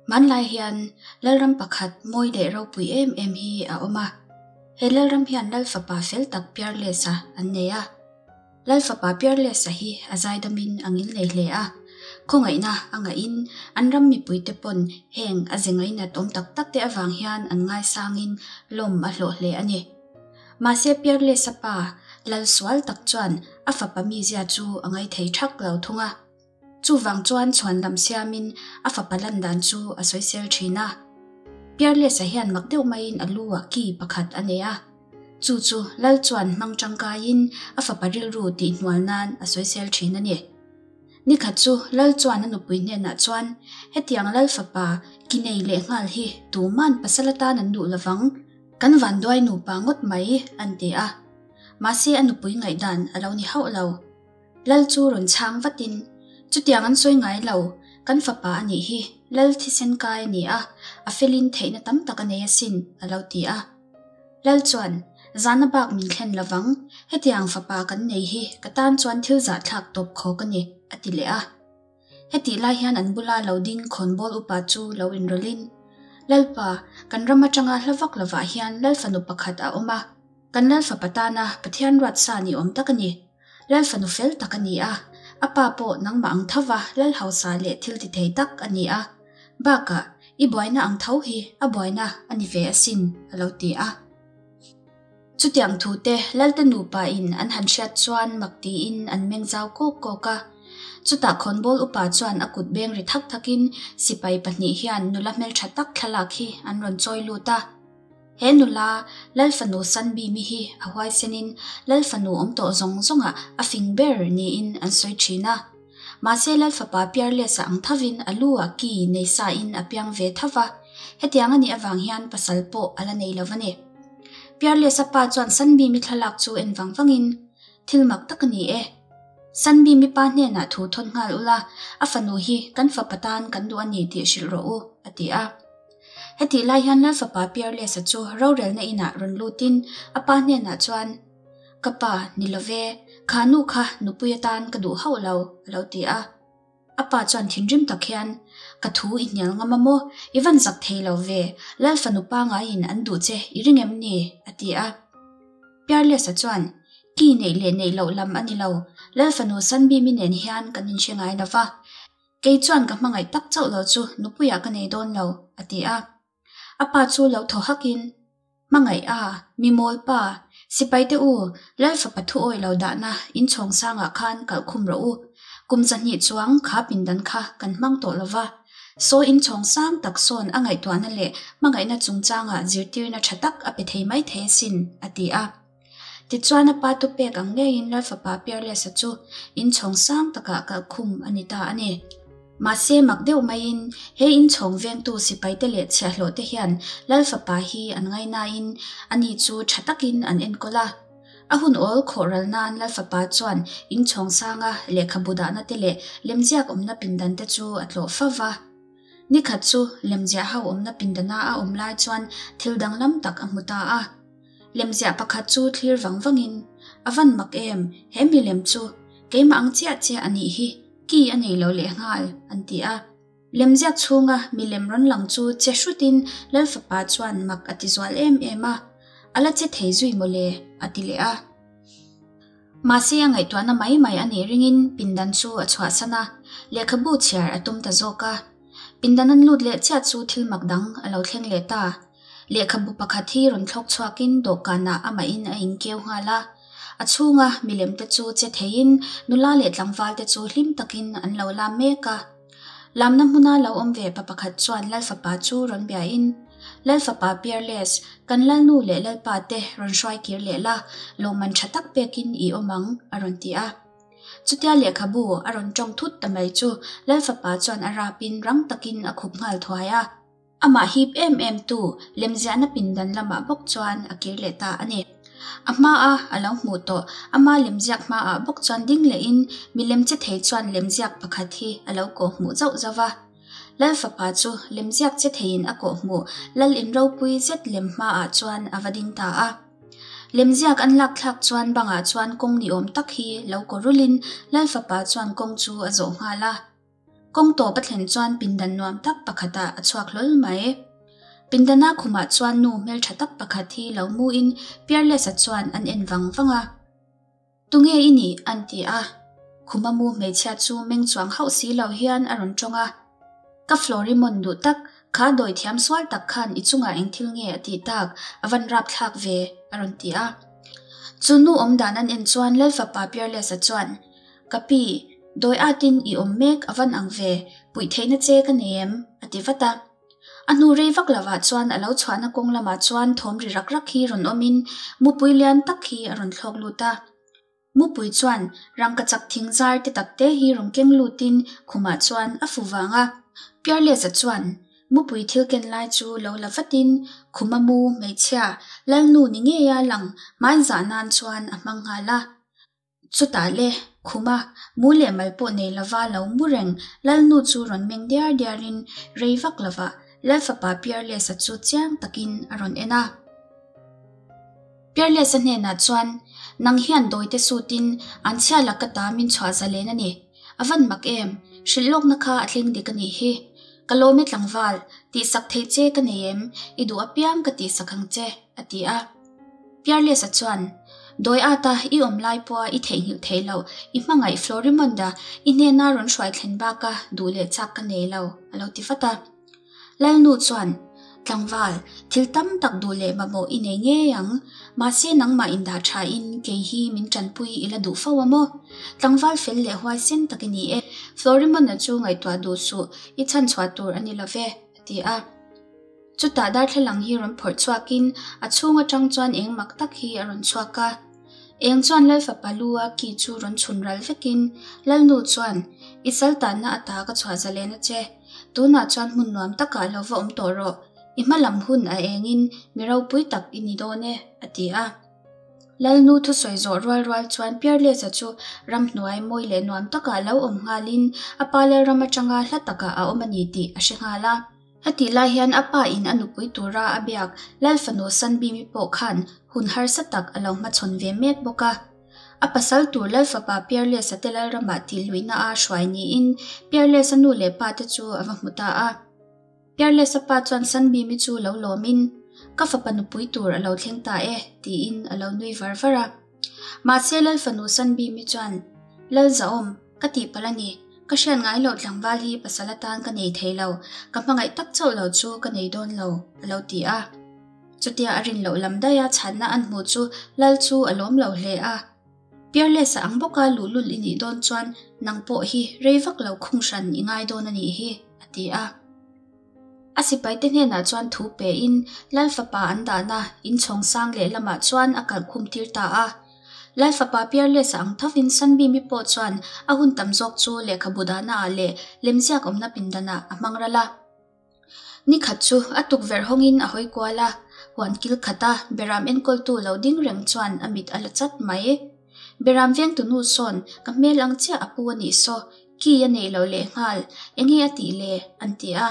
Hmanlai hian Lalram pakhat mawi leh ropui em em hi a awm a. He Lalram hian Lal fapa fel tak Peerless-a an nei a. Lal fapa Peerless-a hi a zaidamin a ngilnei hle a. Khawngaihna a ngahin an ram mipuite pawn heng a ze ngainat awm tak tak te avang hian an ngaisangin lawm a hlawh hle a ni. Mahse Peerless-a pa Lal sual tak chuan a fapa mizia chu a ngaithei thak lo thung a. Chuvang chuan chhuan lam siamin a fapa lan dan chu a sawisel thin a. Peerless-a hian mak deuh maiin a lu ah ki pakhat a nei a. Chu chu Lal chuan hmang tangkaiin a fapa rilru tihhnual nan a sawisel thin a ni. Nikhat chu Lal chuan a nupui hnenah chuan, Hetiang Lal fapa ki nei leh nghal hi tuman pasal atan an duh lovang, kan vanduai nupa ngawt mai, an ti a. Mahse a nupui ngaihdan a lo ni hauh lo. Lal chu rawn chhang vatin, Chutiang an sawi ngai lo, kan fapa a nih hi, Lal thisen kai a ni a, a felin theihna tam tak a nei asin, a lo ti a. Lal chuan, Zahna bak min thlen lovang, hetiang fapa kan nei hi ka tan chuan thil zahthlak tawp khawk a ni, a ti leh a. Hetih lai hian an bula lo ding khawnbawl upa chu lo inrawlhin, Lalpa, kan ram atanga hla vak lovah hian Lal fanu pakhat a awm a, kan Lal fapa tana Pathian ruatsa ni awm tak a ni. Lal fanu fel tak a ni a, a pa pawh nangmah ang tho va Lal hausa leh thil ti thei tak a ni a. Bakah, i buaina ang tho hi a buaina a ni ve asin, a lo ti a. Chutiang thute Lalte nupa in an han hriat chuan mak tiin an meng zau kawk kawk a. Chutah khawnbawl upa chuan a kut beng ri thak thakin sipai pahnih hian nula hmeltha tak thlalak hi an rawn chawi lut a. He nula Lal fanu Sanbimi hi a huaisenin Lal fanu awm tawh zawng zawngah a fing ber niin an sawi thin a. Mahse Lal fapa Peerless-a ang thovin a lu ah ki nei sa in a piang ve tho va, hetiang a nih avang hian pasal pawh a la nei lo a ni. Peerless-a pa chuan Sunbeam-i thlalak chu en vang vangin, Thil mak tak a ni e. Sunbeam-i pa hnenah thu thawn nghal ula, a fanu hi kan fapa tan kan duh a ni tih hrilh rawh u, a ti a. Hetih lai hian Lal fapa Peerless-a chu rorelna inah rawn lutin a pa hnenah chuan, Ka pa, ni lo ve, kha nu kha nupui atan ka duh hauh lo, a lo ti a. A pa chuan thinrim tak hian, Ka thu i hnial ngam a maw? I van zak thei lo ve, Lal fanu pangaiin an duh che i ring em ni? a ti a. Peerless-a chuan, Ki neih leh neih loh lam a ni lo, Lal fanu Sunbeam-i nen hian kan inhre ngai lo va. Kei chuan ka hmangaih tak chauh lo chu nupuiah ka nei dawn lo, a ti a. A pa chu lo thaw hakin, Hmangaih a, mi mawl pa, sipai te u, Lal fapa thu awi lo dahna inchhawng sangah khan kalh khum rawh u. Kum zahnih chuang kha pindan kha kan hmang tawh lo va. Saw inchhawng sang tak sawn a ngaihtuahna leh hmangaihna chungchangah zirtirna tha tak a pe thei mai thei asin, a ti a. Tichuan a pa tu pek ang ngeiin Lal fapa Peerless-a chu inchhawng sang takah kalh khum a ni ta a ni. Mahse mak deuh maiin he inchhawng vengtu sipaite leh chhiahhlawhte hian Lal fapa hi an ngainain ani chu tha takin an enkawl a. A hun awl khawh ral nan Lal fapa chuan inchhawng sanga lehkhabu dahna te leh lemziak awmna pindan te chu a tlawh fo va. Nikhat chu lemziah ho awmna pindana a awm lai chuan thil danglam tak a hmu ta a. Lemziah pakhat chu thlir vang vangin, A van mak em, he milem chu keimah ang chiah chiah a nih hi, ki a nei lo lehnghal, an ti a. Lemziak chhunga milem rawn lang chu che hrutin Lal fapa chuan mak a ti zual em em a, A la che thei zui mawle, a ti leh a. Mahse a ngaihtuahna mai mai a nih ringin pindan chu a chhuahsan a, lehkhabu chhiar a tum ta zawk a. Pindan an lut leh chiah chu thil mak dang a lo thleng leh ta. Lehkhabu pakhat hi rawn thlawk chhuakin dawhkanah amahin a inkeu nghal a. A chhunga milemte chu che theiin nula leh tlangvalte chu hlim takin an lo lam mek a. Lamna hmuna lo awm ve pa pakhat chuan Lal fapa chu rawn biain, Lal fapa Peerless, kan Lalnu leh Lalpa te rawn hruai kir leh la, lawmman tha tak pekin i awm ang, a rawn ti a. Chutia lehkhabu a rawn tawng thut ta mai chu Lal fapa chuan a rapin rang takin a khup nghal thuai a. Amah hip em em tu lemziahna pindan lamah bawk chuan a kir leh ta a ni. A hmaa a lo hmuh tawh ama lemziak hmaah bawk chuan ding lehin milem che thei chuan lemziak pakhat hi a lo kawh hmuh zauh zauh va. Lal fapa chu lemziak che theiin a kawh hmuh Lal in ropui zet lem hmaah chuan a va ding ta a. Lemziak an lak thlak chuan bangah chuan kawng ni awm tak hi lo kaw rulin Lal fapa chuan kawng chu a zawh nghal a. Kawng tawp a thlen chuan pindan nuam tak pakhatah a chhuak hlawl mai. Pindana khumah chuan nu hmeltha tak pakhat hi lo muin Peerless-a chuan an en vang vang a. Tunge i nih? an ti a. Khuma mu hmeichhia chu meng chuang hauh si lo hian a rawn tawng a. Ka Florimon duh tak, kha dawi thiam sual tak khan i chungah eng thil nge a tih tak, a van rapthlak ve, a rawn ti a. Chu nu awmdan an en chuan Lalfapa Peerless-a chuan, Ka pi, dawi atin i awm mek a van ang ve, puih theihna che ka nei em? a ti vat a. A hnu rei vak lovah chuan a lo chhuahna kawng lamah chuan thawm ri rak rak hi rawn awmin mupui lian tak hi a rawn thlawk lut a. Mupui chuan rangkachak thing zar te tak te hi rawn keng lutin khumah chuan a fu vang a. Peerless-a chuan mupui thil ken lai chu lo la vatin khuma mu hmeichhia Lalnu ni ngeia lang hmaizah nan chuan a hmang nghal a. Chutah le, khuma mu leh mal pawh nei lova lo mu reng Lalnu chu rawn meng diar diarin rei vak lovah Lalfapa Peerless-a chu chiang takin a rawn en a. Peerless-a hnenah chuan, Nang hian dawite sutin an chhia lak ka ta min chhuah zalen a ni. A van mak em, hrilh lawkna kha a thleng dik a nih hi. Ka lawm e tlangval, tihsak theih che ka nei em, i duh apiang ka tihsak ang che, a ti a. Peerless-a chuan, Dawi ata i awm lai pawha i theihnghilh theih loh, i hmangaih Florimonda i hnena rawn hruai thlen baka duh leh chak ka nei lo, a lo ti vat a. Lalnu chuan, Tlangval, thil tam tak duh leh mamawh i nei ngei ang. Mahse nangmah indah thain kei hi min tanpui i la duh fo a maw? Tlangval fel leh huaisen tak i ni e. Florimond-a chu ngaihtuah duh suh, i chhanchhuah tur a ni lo ve, a ti a. Chutah darthlalang hi rawn phawrh chhuakin a chhung atang chuan eng mak tak hi a rawn chhuak a. Eng chuan Lalfapa lu a ki chu rawn chhun ral vekin Lalnu chuan, I sal tanna ata ka chhuah zalen a che. Tunah chuan hmun nuam takah lo va awm tawh rawh. I hma lam hun a engin mi ropui tak i ni dawn e, a ti a. Lalnu thusawi zawh rual rual chuan Peerless-a chu ramhnuai mawi leh nuam takah lo awm nghalin a pa Lalram atanga hla takah a awm a ni tih a hre nghal a. Hetih lai hian a pa in a nupui tura a biak Lalfanu Sunbeam-i pawh khan hun harsa tak a lo hmachhawn ve mek bawk a. A pasal tur Lalfapa Peerless-a te Lalramah tih luihna a hruai niin Peerless-a nu leh pa te chu a va hmu ta a. Peerless-a pa chuan Sunbeam-i chu lo lawmin, Ka fapa nupui tur a lo thleng ta e, tiin a lo nui var var a. Mahse Lalfanu Sunbeam-i chuan, Lalzahawm, Ka tihpalh a ni. Ka hriat ngai loh tlangval hi pasal atan ka nei thei lo, ka hmangaih tak chauh lo chu ka nei dawn lo, a lo ti a. Chutia a rin loh lam daiha chhanna an hmuh chu Lal chu a lawm lo hle a. Peerless-a ang bawka luhlul i nih dawn chuan nang pawh hi rei vak lo khung hran i ngai dawn a nih hi, a ti a. A sipaite hnenah chuan thu pein Lal fapa an dahna inchhawng sang lehlamah chuan a kalh khum tir ta a. Lal fapa Peerless-a ang thovin Sunbeam-i pawh chuan a hun tam zawk chu lehkhabu dahnaah leh lemziak awmna pindanah a hmang ral a. Ni khat chu a tukverh hawngin a hawi kual a, huan kil khata beram enkawltu lo ding reng chuan a mit a la chat mai. Beram vengtu nu sawn ka hmel ang chiah a pu a nih saw, ki a neih loh lehnghal, enge a tih le? an ti a.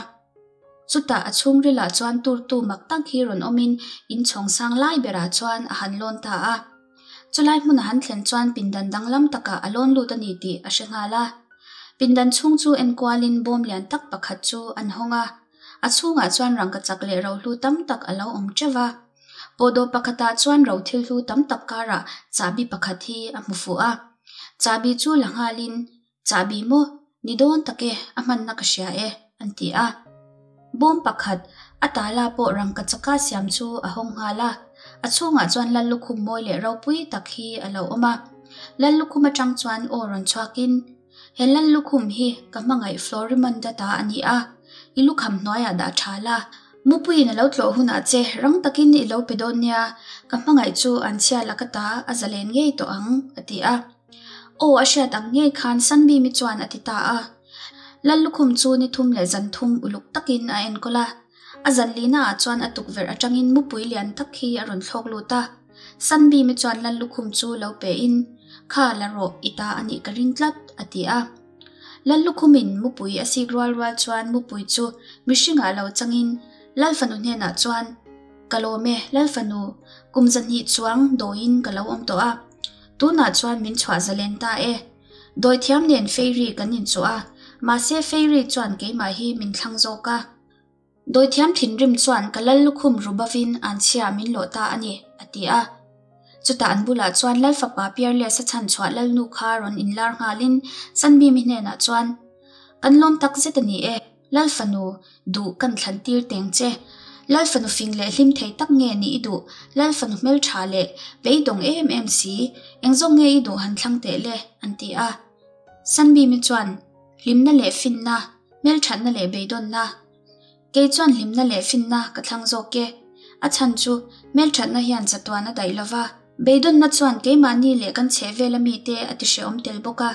Chutah a chhungrilah chuan turtu mak tak hi rawn awmin inchhawng sang lai berah chuan a han lawn ta a. Chulai hmun a han thlen chuan pindan danglam takah a lawn lut a ni tih a hre nghal a. Pindan chhung chu enkualin bawm lian tak pakhat chu an hawng a. A chhungah chuan rangkachak leh rohlu tam tak a lo awm teuh va. Pawhdawh pakhatah chuan ro thil hlu tam tak karah chahbi pakhat hi a hmu fuh a. Chahbi chu la nghalin, Chahbi maw? Ni dawn tak e, a hmanna ka hria e, an ti a. Bawm pakhat, a tala pawh rangkachaka siam chu a hawng nghal a. A chhungah chuan Lallukhum mawi leh ropui tak hi a lo awm a. Lallukhum atang chuan aw rawn chhuakin, He Lallukhum hi ka hmangaih Florimond-a ta a ni a, i lukham hnuaiah dah tha la. Mupuiin a lo tlawh hunah che rang takin i lo pe dawn nia, ka hmangaih chu an chhia laka ta a zalen ngei tawh ang, a ti a. Aw a hriat ang ngei khan Sunbeam-i chuan a ti ta a. Lallukhum chu ni thum leh zan thum uluk takin a enkawl a. A zan lihnaah chuan a tukverh atangin mupui lian tak hi a rawn thlawk lut a. Sunbeam-i chuan Lallukhum chu lo pein, Kha la rawh, i ta a nih ka ring tlat, a ti a. Lallukhumin mupui a sik rual rual chuan mupui chu mihringah lo changin Lalfanu hnenah chuan, Ka lawm e, Lalfanu, kum zahnih chuang dawiin ka lo awm tawh a. Tunah chuan min chhuah zalen ta e. Dawithiam nen fairy kan inchuh a, Mahse Fairy chuan keimah hi min thlang zawk a. Dawithiam thinrim chuan ka lal lukhum ru bovin anchhia min lawh ta a ni, a ti a. Chutah an bulah chuan Lal fapa Peerless-a chhanchhuah Lalnu kha rawn inlar nghalin Sunbeam-i hnenah chuan, Kan lawm tak zet a ni e, Lal fanu duh kan thlan tir teng che. Lal fanu fing leh hlim thei tak nge nih i duh, Lal fanu hmeltha leh beidawng em em si, eng zawk nge i duh han thlang teh le, an ti a. Sunbeam-i chuan, Hlimna leh finna, hmelthatna leh beidawnna. Kei chuan hlimna leh finna ka thlang zawk e. A chhan chu, hmelthatna hian chatuan a daih lova, beidawnna chuan keimahni leh kan chhehvela mite a ti hrehawm tel bawk a.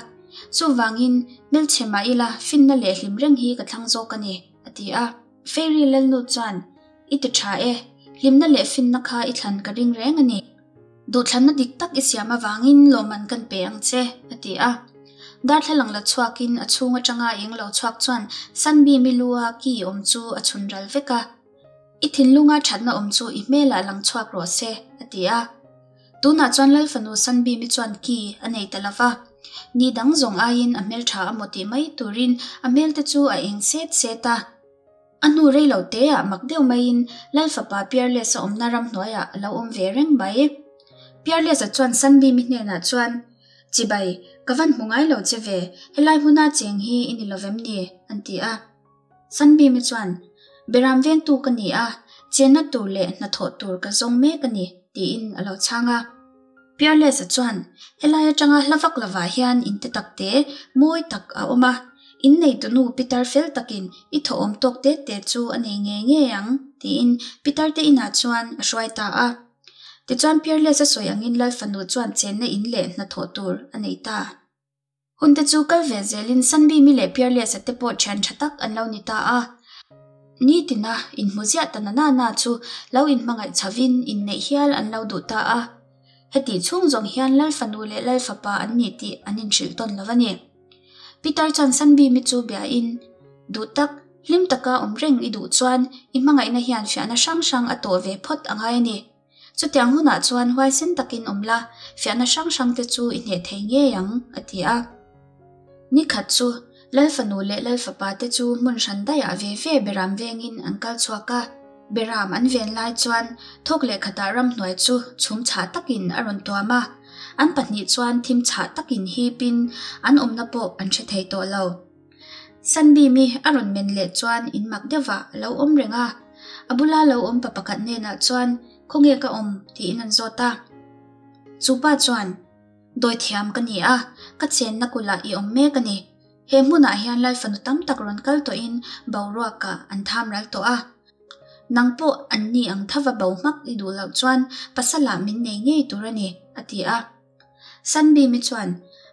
Chuvangin, hmelchhe mah ila finna leh hlim reng hi ka thlang zawk a ni, a ti a. Fairy Lalnu chuan, I ti tha e, hlimna leh finna kha i thlan ka ring reng a ni. Duhthlanna dik tak i siam avangin lawmman kan pe ang che, a ti a. Darthlalang la chhuakin a chhung atanga eng lo chhuak chuan Sunbeam i lu-a ki awm chu a chhun ral vek a. I thinlunga thatna awm chu i hmelah lang chhuak rawh se, a ti a. Tunah chuan Lalfanu Sunbeam-i chuan ki a nei ta lo va. Ni dang zawng aiin a hmeltha a maw tih mai turin a hmelte chu a eng set set a. A hnu rei lo teah mak deuh maiin Lal fapa Peerless-a awmna ramhnuaiah a lo awm ve reng mai. Peerless-a chuan Sunbeam-i hnenah chuan, Chibai, ka van hmu ngai lo che ve, helai hmuna cheng hi i ni lovem ni? an ti a. Sunbeam-i chuan, Beram vengtu ka ni a, chenna tur leh hnathawh tur ka zawng mek a ni, tiin a lo chhang a. Peerless-a chuan, Helai atanga hla vak lovah hian in te tak te, mawi tak a awm a. In neitunu Peter fel takin i thawhawm tawk te te chu a nei ngei ngei ang, tiin Peter te inah chuan a hruai ta a. Tichuan Peerless-a sawi angin Lal fanu chuan chenna in leh hnathawh tur a nei ta. Hun te chu kal ve zelin Sunbeam-i leh Peerless-a te pawh thian tha tak an lo ni ta a. Nitina inhmu ziah ta na na chu lo inhmangaih chhovin inneih hial an lo duh ta a. Hetih chhung zawng hian Lal fanu leh Lal fapa an ni tih an inhrilh tawn lo a ni. Peter chuan Sunbeam-i chu biain, Duh tak, hlim taka awm reng i duh chuan i hmangaihna hian fiahna hrang hrang a tawh ve phawt a ngai a ni. Chutiang hunah chuan huaisen takin awm la, fiahna hrang hrangte chu i hneh thei ngei ang, a ti a. Ni khat chu Lal fanu leh Lal fapa te chu hmun hran daihah ve ve Beram vengin an kal chhuak a. Beram an ven lai chuan thawk leh khatah ramhnuai chu chhum chhah takin a rawn tuam a. An pahnih chuan thim chhah takin hipin an awmna pawh an hre thei tawh lo. Sunbeam-i a rawn men leh chuan in mak deuhvah a lo awm reng a. A bula lo awm pa pakhat hnenah chuan, Khawnge ka awm? tiin an zawt a. Chu pa chuan, Dawithiam ka ni a, ka chenna kulh ah i awm mek a ni. He hmunah hian Lalfanu tam tak rawn kal tawhin boruakah an tham ral tawh a. Nang pawh an ni ang thava bo hmak i duh loh chuan pasalah min nei ngei tur a ni, a ti a. Sunbeam-i chuan,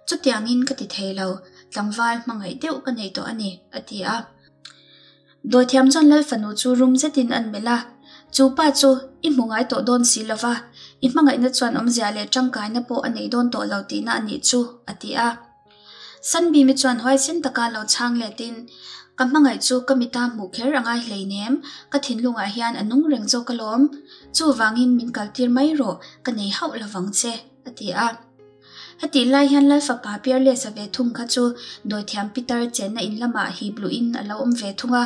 Chutiangin ka ti thei lo, tlangval hmangaih deuh ka nei tawh a ni, a ti a. Dawithiam chuan Lal fanu chu rum zetin an melh a, Chu pa chu i hmu ngai tawh dawn si lova, i hmangaihna chuan awmzia leh tangkaina pawh a nei dawn tawh lo tihna a nih chu, a ti a. Sunbeam-i chuan huaisen taka lo chhang letin, Ka hmangaih chu ka mita hmuh kher a ngai hleinem, ka thinlungah hian a nung reng zawk alawm. Chuvangin min kaltir mai rawh, ka nei hauh lovang che, a ti a. Hetih lai hian Lal fapa Peerless-a ve thung kha chu dawithiam pitar chenna in lamah hip luhin a lo awm ve thung a.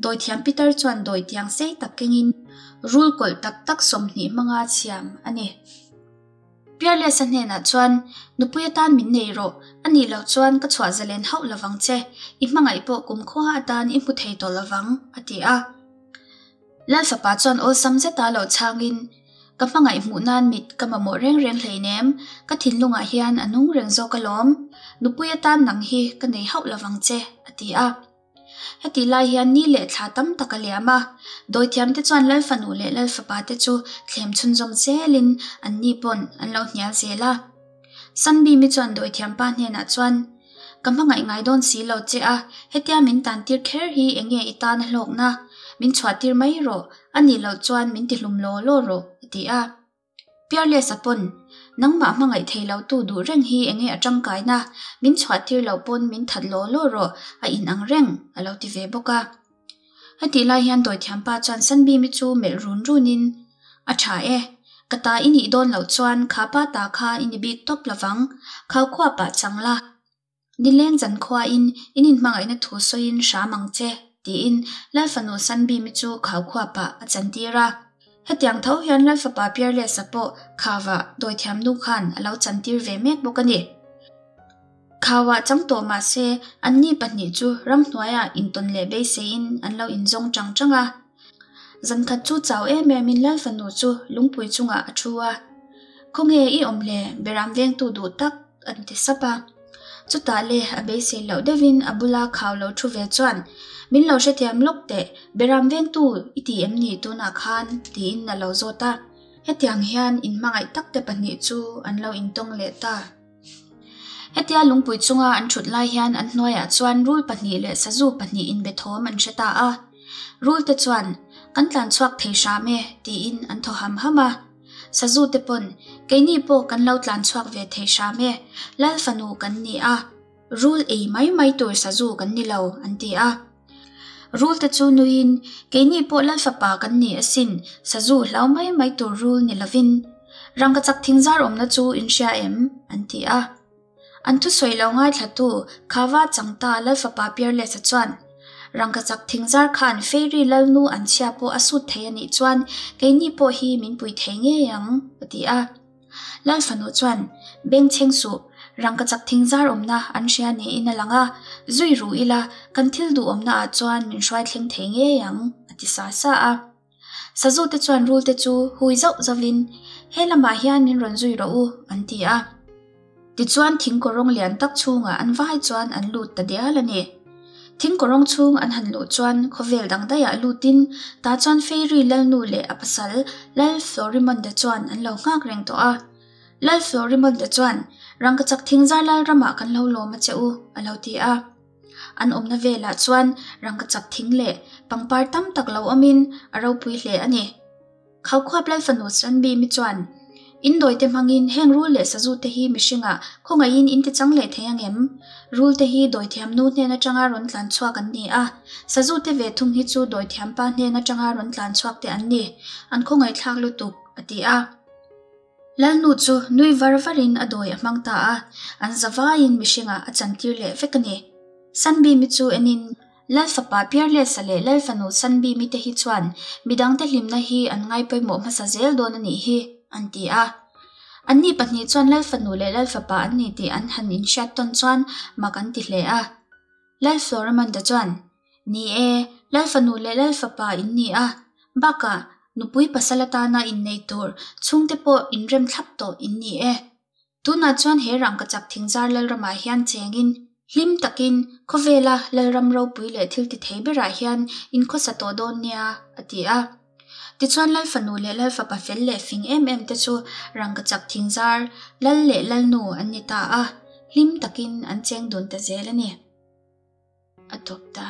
Dawithiam pitar chuan dawi tiang sei tak kengin rul kawlh tak tak 20 hmanga chhiam a ni. Peerless-a hnenah chuan, Nupui atan min nei rawh, a nih loh chuan ka chhuah zalen hauh lovang che, i hmangaih pawh kumkhua atan i hmu thei tawh lovang, a ti a. Lal fapa chuan awlsam zeta lo chhangin, Ka hmangaih hmuh nan mit ka mamawh reng reng hleinem, ka thinlungah hian a nung reng zawk alawm, nupui atan nang hi ka nei hauh lovang che, a ti a. Hetih lai hian ni leh thla tam tak a liam a, dawithiamte chuan Lal fanu leh Lal fapa te chu thlem chhunzawm zelin an ni pawn an lo hnial zel a. Sunbeam-i chuan dawithiam pa hnenah chuan, Ka hmangaih ngai dawn si lo che a, hetia min tan tir kher hi eng nge i tan a hlawkna? Min chhuah tir mai rawh, a nih loh chuan min tihlum law law rawh, a ti a. Peerless-a pawn, Nangmah hmangaih thei lo tu duh reng hi enge a tangkaina, min chhuah tir loh pawn min that law law rawh, a in ang reng, a lo ti ve bawk a. Hetih lai hian dawithiampa chuan Sunbeam-i chu melh run runin, A tha e, ka ta i nih dawn loh chuan kha pa ta kha i ni bik tawp lovang, khau khuapah chang la. Nileng zankhuain in inhmangaihna thu sawiin hram ang che, tiin Lal fanu Sunbeam-i chu khaukhuapah a chantir a. Hetiang tho hian Lal fapa Peerless-a pawh khauah dawithiam nu khan a lo chantir ve mek bawk a ni. Khauah chang tawh mah se, anni pahnih chu ramhnuaiah intawn leh beiseiin an lo inzawng chang chang a. Zankhat chu chau em emin Lal fanu chu lungpui chungah a thu a. Khawnge i awm le, beram vengtu duh tak, an ti sap a. Chutah le a beisei loh deuhin a bula khau lo thu ve chuan, Min lo hrethiam lawk teh, beram vengtu i ti em ni tunah khan? tiin a lo zawt a. Hetiang hian inhmangaih takte pahnih chu an lo intawng leh ta. Hetia lungpui chunga an thut lai hian an hnuaiah chuan rul pahnih leh sazu pahnih inbe thawm an hre ta a. Rul te chuan, Kan tlan chhuak thei hram e, tiin an thaw ham ham a. Sazu te pawn, Keini pawh kan lo tlan chhuak ve thei hram e, Lal fanu kan ni a, rul ei mai mai tur sazu kan ni lo, an ti a. Rul te chu nuiin, Keini pawh Lal fapa kan ni asin, sazu hlau mai mai tur rul ni lovin. Rangkachak thingzar awmna chu in hria em? an ti a. An thusawi lo ngaithlatu Khava Changta Lalfapa Peerless-a chuan, Rangkachak thingzar khan Fairy Lalnu an chhia pawh a sut thei a nih chuan keini pawh hi min pui thei ngei ang, a ti a. Lalfanu chuan, Bengchheng suh, rangkachak thingzar awmna an hria niin a lang a, zui ru ila kan thil duhawmna ah chuan min hruai thleng thei ngei ang, a ti sa sa a. Sazu te chuan rul te chu hui zauh zauhin, He lamah hian min rawn zui rawh u, an ti a. Tichuan thing kawrawng lian tak chhungah an vai chuan an lut ta dial a ni. Thing kawrawng chhung an han luh chuan khawvel dang daihah lutin tah chuan Fairy Lalnu leh a pasal Lal Florimonde chuan an lo nghak reng tawh a. Lal Florimonde chuan, Rangkachak thingzar lal ramah kan lo lawm a che u, a lo ti a. An awmna velah chuan rangkachak thing leh pangpar tam tak lo awmin a ropui hle a ni. Khaukhuap Lalfanu Sunbeam-i chuan, In dawite hmangin heng rul leh sazu te hi mihringah khawngaihin in ti chang leh thei ang em? Rul te hi dawithiam nu hnen atanga rawn tlan chhuak an ni a, sazu te ve thung hi chu dawithiam pa hnen atanga rawn tlan chhuak te an ni. An khawngaihthlak lutuk, a ti a. Lalnu chu nui var varin a dawi a hmang ta a, an zavaiin mihringah a chantir leh vek a ni. Sunbeam-i chu enin, Lal fapa Peerless-a leh Lal fanu Sunbeam-i te hi chuan midangte hlimna hi an ngai pawimawh hmasa zel dawn a nih hi, an ti a. Anni pahnih chuan Lal fanu leh Lal fapa an ni tih an han inhriat tawn chuan mak an ti hle a. Lal Floramanda chuan, Ni e, Lal fanu leh Lal fapa in ni a, bakah nupui pasal atana innei tur chhungte pawh inrem thlap tawh in ni e. Tunah chuan he rangkachak thingzar Lalramah hian chengin, hlim takin khawvela Lalram ropui leh thil ti thei berah hian in khawsa tawh dawn nia, a ti a. Tichuan Lal fanu leh Lal fapa fel leh fing em em te chu rangkachak thingzar Lal leh Lalnu an ni ta a, hlim takin an cheng dun ta zel a ni. A tawp ta.